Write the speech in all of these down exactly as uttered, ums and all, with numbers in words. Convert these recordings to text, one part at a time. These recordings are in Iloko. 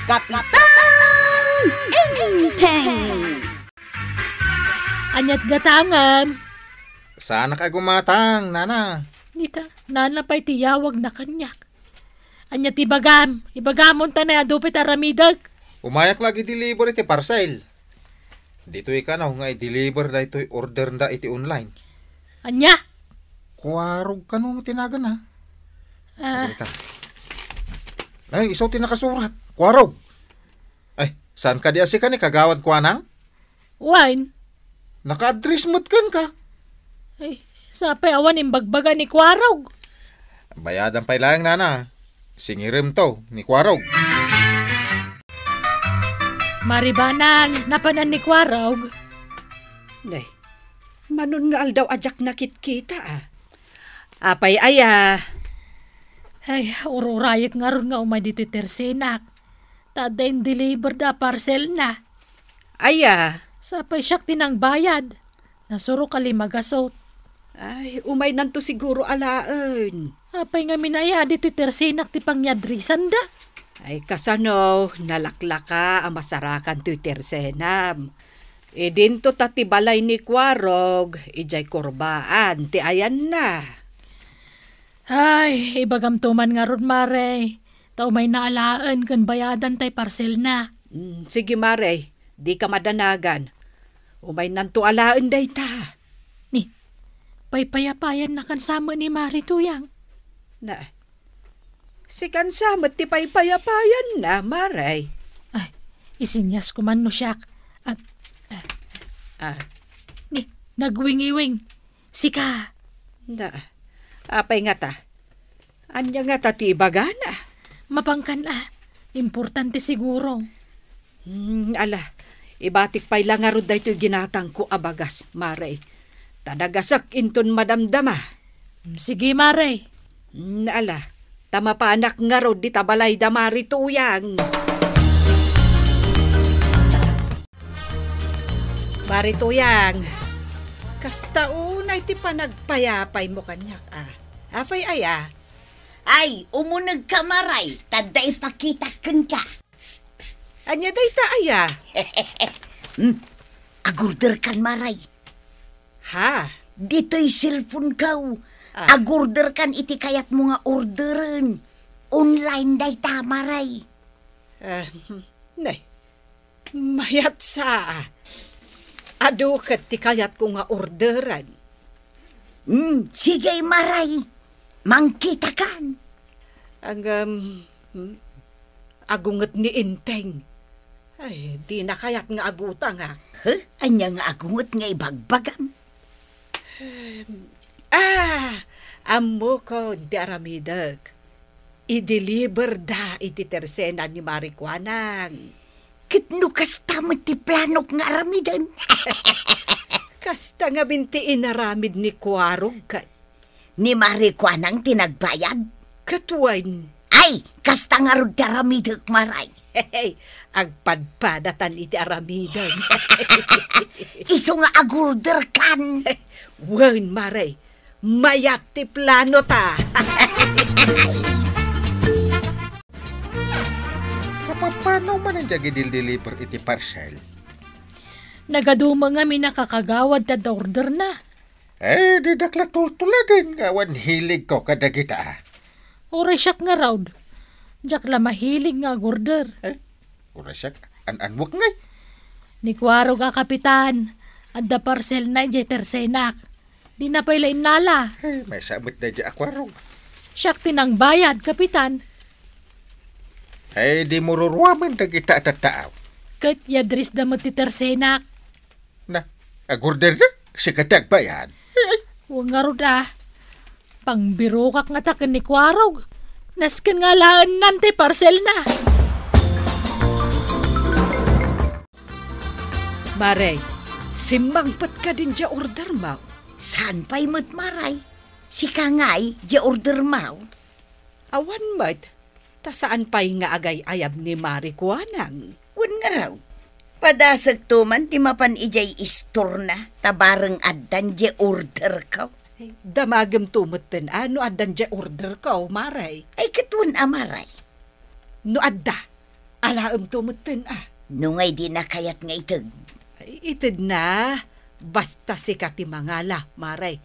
Kapitan Enteng! Aniat gatangem? Saanak a gumatang, nana. Dita, nana pay ti iyawagna kaniak. Ania ti ibagam? Ibagam unta nay adu pay ti aramidek. Umayak la ag-deliver iti parcel. Ditoy kano nga i-deliver daytoy order da iti online. Ania? Kuarog kano ti naganna? Ah. Dita. Ay, isu ti nakasurat. Kuarog. Ay, saan kadi a sika ni Kagawad Kuanang? Wen. Naka-address met kenka. Ay, sapay awan imbagbaga ni Kuarog. Bayadan pay laeng, nana. Singirem to ni Kuarog. Maribanang, napanan ni Kuarog. Nay, manon nga aldaw a diak nakitkita, a. Apay aya? Ay, ururayek ngarud nga umay ditoy tersenak. Ta adda in-deliver da a parcelna. Aya? Sapay siak ti nangbayad. Nasurok a lima gasut. Ay, umaynanto siguro alaen. Apay ngamin aya ditoy tersenak ti pangyadrisanda? Ay, kasano, nalaklaka a masarakan toy tersenam. Idinto ta ti balay ni Kuarog, idiay kurbaan ti ayanna. Ay, ibagamto man ngarud, Mare. Ta umayna alaen ken bayadan tay parcelna. Mm, sige, Mare. Dika madanagan. Umaynanto alaen dayta. Ni, paypayapayannakan sa met ni Mare Tuyang. Na, sikan sa met ti paypayapayanna, Mare. Ay, isinyas ko man no siak. Ah, ah, Ah. Ni, nagwingiwing. Sika. Na, apay ngata? Ania ngata ti ibagana? Mapangkan a. Importante siguro. Hmm, ala, ibatik pay la ngarud daytoy ginatangko a bagas, Mare. Ta nagasek inton madamdama. Sige, Mare. Hmm, ala, ta mapanak ngarud dita balay da Mare Tuyang. Mare Tuyang, kasta unay ti panagpayapaymo kaniak, a. Apay aya? Ay, umunegka, Mare, ta adda ipakitak kenka. Ania dayta aya? Hmm, agorderkan, Mare. Ha? Ditoy cellphone-ko. Ah. Agorderkan iti kayatmo nga orderen. Online dayta, Mare. Ah, hmm. Nay, mayat sa. Adu ket ti kayatko nga orderen. Hmm, sige, Mare. Mangkitakan. Ngem, hmm, agunget ni Enteng. Ay, dina kayat nga agutangak. Huh? Ania nga agunget nga ibagbagam? Ah, ammokon ti aramidek. I-deliver da iti tersena ni Mare Kuanang. Ket no kasta met ti planok nga aramiden? Kasta ngamin ti inaramid ni Kuarog ket. Ni Mare Kuanang ti nagbayad? Ket wen. Ay, kasta ngarud ti aramidek, Mare. Agpadpadatan iti aramiden. Isu nga agorderkan. Wen, Mare. Mayat ti planota. Kapapano man diay agdildiliber iti parcel? Nagadumo ngamin a kakagawad ti adda orderna. Eh, didak la tultuladen nga awan hiligko kadagita, a. Uray siak ngarud, diak la mahilig nga agorder. Eh, uray siak, an-anwek ngay. Ni Kuarog a kapitan, adda parcelna idiay tersenak. Dina pay la innala. Eh, maysa met daydiay a Kuarog. Siak ti nangbayad, kapitan. Eh, dimo ruruamen dagita a tattao. Ket i-addressda met ti tersenak. Na, agorderda? Sika ti agbayad? Ay, ay. Wen ngarud a. Pangbirokak ngata ken ni Kuarog. Nasken nga alaennan ti parcelna. Mare, simmangpet kadin diay ordermo? Saan pay met, Mare? Sika ngay diay ordermo? Awan met. Ta saan pay nga agay-ayab ni Mare Kuanang? Wen ngarud, padasekto man ti mapan idiay istorna, ta bareng addan diay orderko. Ay, damagemto metten a no addan diay orderko, Mare. Ay, ket wen a, Mare. No adda, Laemto metten, a. No ngay dina kayat nga ited? Ay, itedna. Basta sika ti mangala, Mare.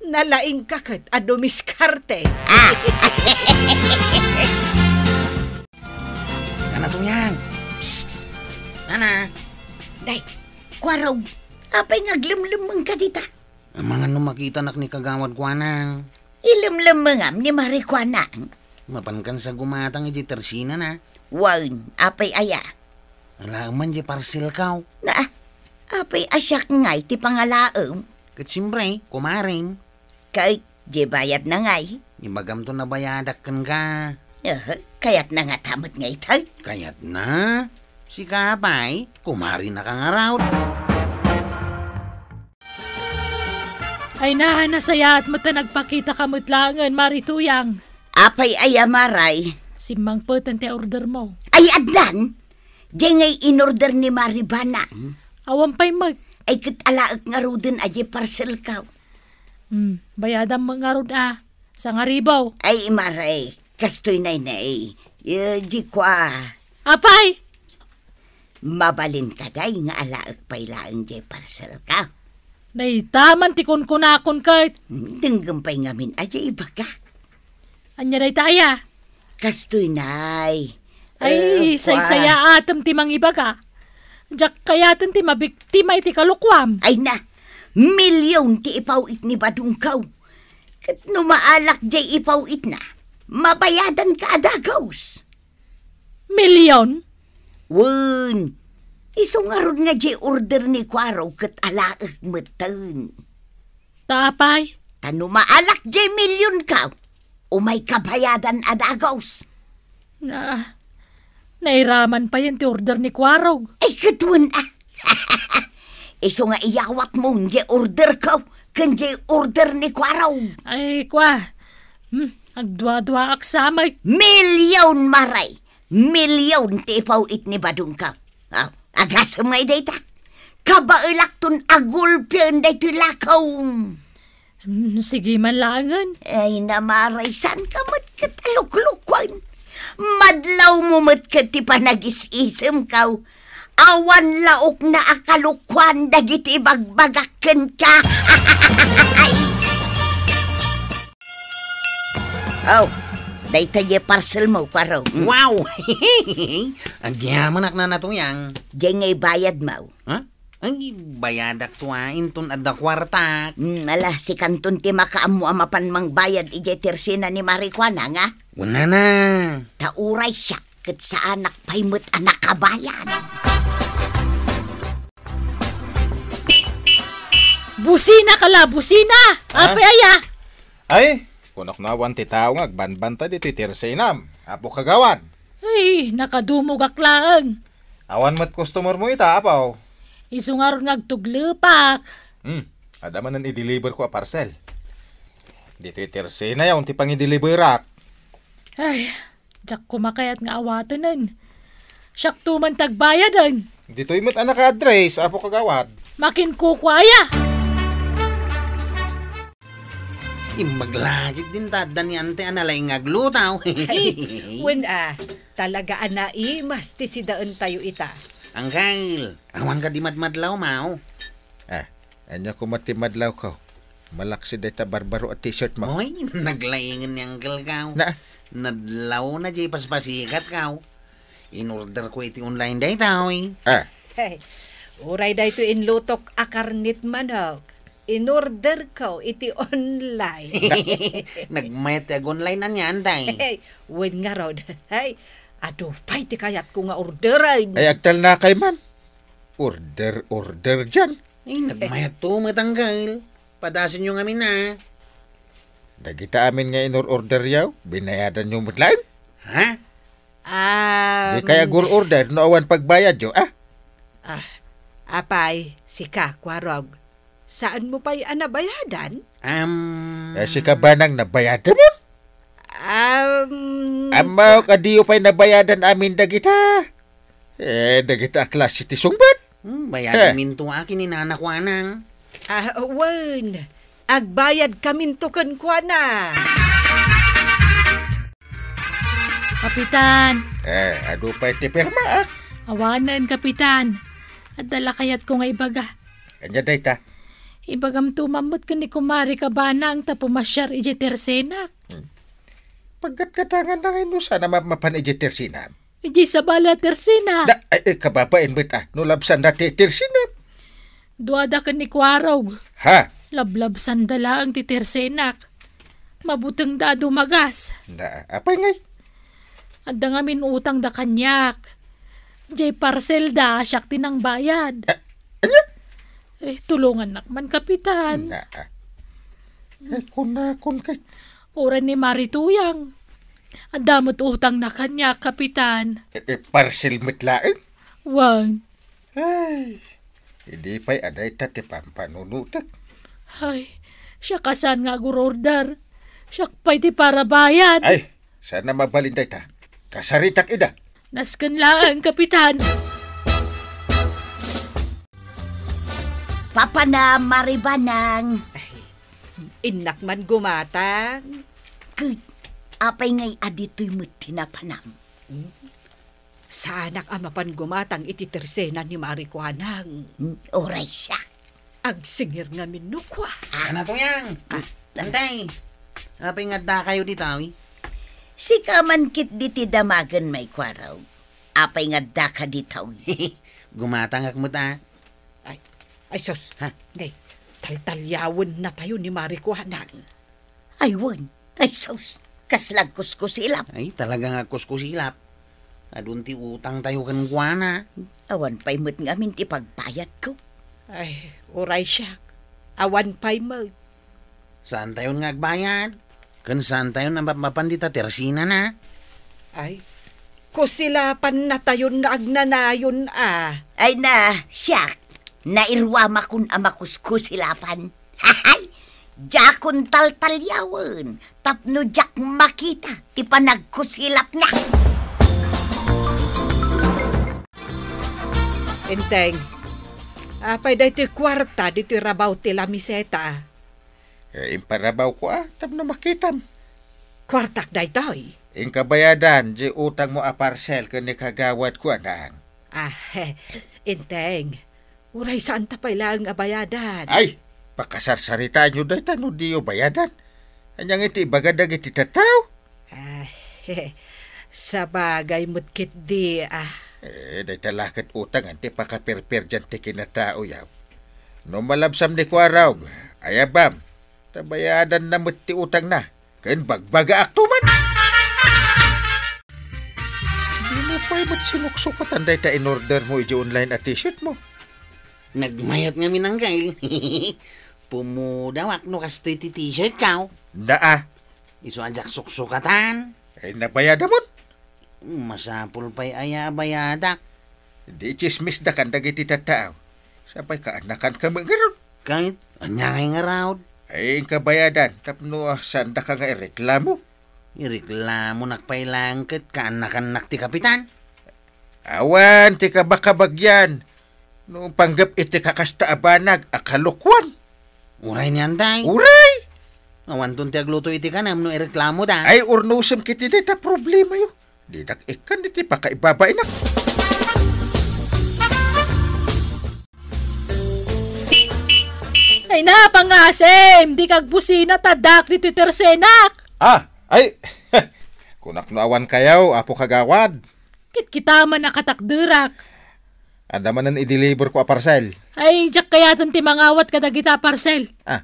Nalaingka ket a dumiskarte. Ah! Nana Tuyang! Psst! Nana! Day, Kuarog, apay nga aglemlemmengka dita? Amangan no makitanak ni Kagawad Kuanang. Ilemlemmengam ni Mari Kuanang? Mapankan sa gumatang iti tersinana. Wen, apay aya? Alaem man di parcelkaw. Na, apay a siak ngay ti pangalaem? Ket siempre, kumarem. Ket di bayadna ngay? Ibagamto nabayadak kenka. Eh, kayatna ngata met ngay tay? Kayatna? Sika pay, kumarinaka ngarud. Ay na, nasayaat met ta nagpakitaka met laengen, Mari Tuyang. Apay aya, Maray? Simmangpeten ti ordermo. Ay, addan! Diay ngay inorder ni Mari Banang. Awan pay met. Ay, ket alaek ngaruden a diay parcelkaw. Hmm, bayadam met ngarud a. Sangaribaw. Ay, Maray, kastoy nay nay. Eh, di kua. Apay! Mabalin ka, day, nga alaek pay laeng diay parcelka? Dayta man ti kunkunakon ket. Hmm, denggem pay ngamin a diay ibagak. Ania dayta aya? Kastoy nay. Ay, eh, kua. Saysayaatem ti mangibaga. Diak kayaten ti mabiktima iti kalokuam. Ay na, milyon ti ipaw-it ni badongko. Ket no maalak diay ipaw-itna, mabayadanka a dagus. Milyon? Wen, isu ngarud nga diay order ni Kuarog ket alaek metten. Ta apay? Ta no maalak diay milyonko, umayka bayadan a dagus. Na, nairaman payen ti order ni Kuarog. Ay, ket wen a. Isu nga iyawatmo diay orderko ken diay order ni Kuarog. Ay, kua. Hmm, agduaduaak sa met. Milyon, Maray! Milyon ti ipaw-it ni badongko. Aw, agasem ngay dayta. Kabaelakton a gulpien daytoy lakaw. Hmm, sige man laengen. Ay, na, Maray, saanka met ket a luklukuan. Madlawmo met ket ti panagis-isemko. Awan laokna a kalokuan dagiti ibagbagak kenka. Oh, dayta diay parcelmo, Kuarog. Mm. Wow! Agyamanak, Nana Tuyang. Diay ngay bayadmo. Ha? Ay, bayadakto a, inton adda kuartak. Mm, ala, sikanton ti makaammo a mapan mangbayad idiay tersena ni Mari Kuanang, a? Wen, Nana. Ta uray siak, ket saanak pay met a nakabayad. Busina ka la, busina! Ha? Apay aya? Ay, kunok no awan ti tao nga agbanbantay ditoy tersenam, Apo Kagawad. Ay, nakadumogak laeng. Awan met customer mo ita, Apo. Isu ngarud nga agtuglepak. Hmm, adda manen i-deliver ko a parcel. Ditoy tersenayo ti pangideliverak. Ay, diak koma kayat nga awatenen. Siakto man ti agbayaden. Ditoy met a naka-address, Apo Kagawad. Makinkukua aya. Imbag lagit din ta adda ni Ante a nalaing nga aglutaw. Ay, wen a, talaga a naimas ti sidaentayo ita. Angkel, awan kadi madmadlawmo? Ah, ania koma ti madlawko? Malaksid dayta barbaro a t-shirt mo. Oy, naglaingen ni Angkel kaw. Na? Nadlawna diay paspasikat kaw. Inorder ko iti online daytoy. Ah. Hey, uray daytoy inlutok a karnet manok. Inorder ko iti online. Nagmayat ti ag-online anian, day. Hey, wen ngarud. Hey, adu pay ti kayatko nga orderen. Ay, agtalnakay man. Order, order dian. Ay, nagmayat to, Angkel. Padasenyo ngamin, a. Dagita amin nga inor-orderyo, binayadanyo met laeng? Ha? Um, dikay agur-order no awan pagbayadyo, a? Ah, apay, sika, Kuarog. Saanmo pay a nabayadan? Um, Eh, sika, Banang, nabayadmo? Um, Ammo, kadiyo pay nabayadan amin dagita. Eh, dagita a klase ti sungbat. Hmm, bayadanminto a ken ni Nana Kuanang. Ah, wen. Agbayadkaminto kenkuana. Kapitan! Eh, adu pay ti pirmaak? Awanen, Kapitan. Adda la kayatko nga ibaga. Ania dayta? Ibagamto man met ken ni Kumare Kabanang ta pumasiar idiay tersenak. Hmm. Paggatgatangan na ngay no saan a mapmapan idiay tersenam? Idiay sabali a tersena. Da, ay, ay, kababain met a, no labsanda ti tersenam. Duada ken ni Kuarog. Ha? Lablabsanda laeng ti tersenak. Mabutengda a dumagas. Na, apay ngay? Adda ngamin utangda kaniak. Jay parcelda, siak ti nangbayad. A-, ania? Eh, tulongannak man, Kapitan. Na, eh, kunakon kay Uray ni Mari Tuyang. Adda met utangna kaniak, Kapitan. Eh, eh, parcel met laeng? Wen. Ay, idi pay a dayta ti pampanunotek. Ay, siak a saan nga agurorder. Siak pay ti parabayad. Ay, saan a mabalin dayta. Kasaritak ida. Nasken laeng, Kapitan. Papanam, Mari Banang. Ay, innak man gumatang. Ket, apay ngay a ditoy met ti napanam? Hmm? Saanak a mapan gumatang iti tersena ni Mari Kuanang. Hmm, uray siak. Agsingir ngamin no kua. Ah. Ana, Tuyang. Ah. Antay. Apay nga addakayo ditoy? Sika man ketdi ti damagen, May Kuarog. Apay nga addaka ditoy? Gumatangak met a. Ay, ay sus. Ha? Nay, taltaliawennatayo ni Mari Kuanang. Ay, wen. Ay, sus. Kasla agkuskusilap. Ay, talaga nga agkuskusilap. Adun ti utangtayo kenkuana. Awan pay met ngamin ti pagbayadko. Ay, uray siak. Awan pay met. Saantayon nga agbayad? Ken saantayon a mapmapan dita tersenana? Ay, kusilapannatayon nga agnanayon a. Ay na, siak, nairuamakon a makuskusilapan. Hay! Diakon taltaliawen tapno diak makita ti panagkusilapna. Enteng, apay daytoy kuarta ditoy rabaw ti lamiseta? Eh, imparabawko a, tapno makitam. Kuartak daytoy? Inka bayadan, di utangmo a parcel ken ni kagawad Kuanang. Ah, Enteng, uray saanta pay laeng a bayadan. Ay, pakasarsaritaanyo dayta no diyo bayadan. Ania ngay ti ibaga dagiti tattao? Ah, sabagay met ketdi, ah. Eh, dayta la ket utangan ti pakaperperdian ti kinataoyo. No malabsam ni Kuarog, ayabam, ta bayadanna met ti utangna, ken bagbagaakto man. Dimo pay met sinuksukatan dayta in-order mo iti online a t-shirt mo. Nagmayat ngamin, Angkel. Pumudawak no kastoy ti t-shirt ko. Naa. Isu a diak suksukatan. Ay, nabayadamon? Masapul pay aya a bayadak. Di tsismisdakan dagiti tattao. Sapay kaanakanka met ngarud. Ket ania ngay ngarud? Ay, inka bayadan, tapno, ah, saandaka nga ireklamo. Ireklamonak pay laeng ket kaanakannak ti kapitan. Awan ti kabakabagyan no panggep iti kakasta a banag a kalokuan. Uray ni Anday? Uray! Awanton ti agluto iti kanam no ireklamoda. Ay, urnosem ketdi dayta problemayo. Didak ikkan iti pakaibabainak. Ay na, pangasem, dika agbusina ta addaak ditoy tersenak. Ah, ay, kunak no awankayo, Apo Kagawad. Kitkitaem a katakderak. Adda manen i-deliver ko a parcel. Ay, diak kayaten ti mangawat kadagita a parcel. Ah.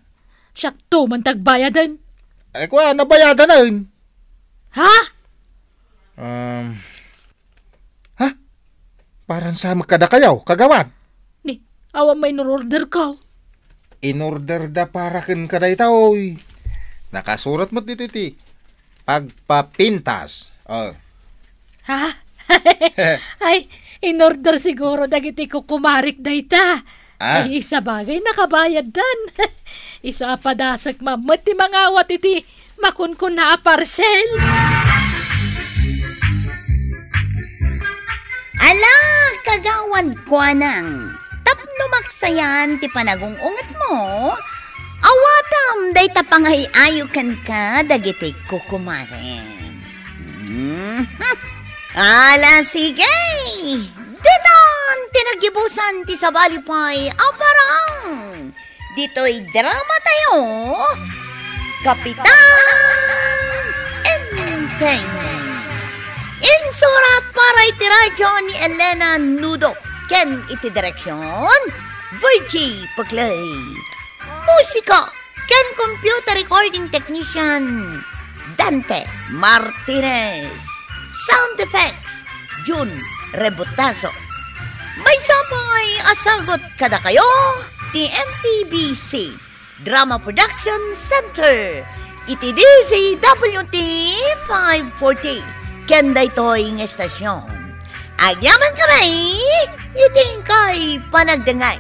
Siakto man ti agbayaden. Ay, kua, nabayadanen. Ha? Um, ha? Parang sa magkadakayo, Kagawad? Ni, awan may in-order ko. In-order da para ken kadayta, oy. Nakasurat met ditoy ti pagpapintas. Oh. Ha? Ay, in-order siguro dagiti kukumarik dayta. Ah. Ay, sabagay, nakabayaddan. Isu a padasek man met ti mangawat iti makunkuna a parcel. Ala, kagawad Kuanang, tapno maksayan ti panagung-ungetmo, awatem dayta pangay-ayo kenka dagiti kukumarem. Mhm. Ala, sige! Ditan ti naggibusan ti sabali pay a parang. Ditoy drama tayo, Kapitan Enteng. Insurat para iti radyo ni Elena Nudo ken iti direksyon, Virgie Puclay. Musika ken computer recording technician, Dante Martinez. Sound effects, Jun Rebutazo. Maysa pay a sagut kadakayo ti M P B C Drama Production Center iti D Z W T five forty ken daytoy nga estasyon. Agyamankami iti inkay panagdengngeg.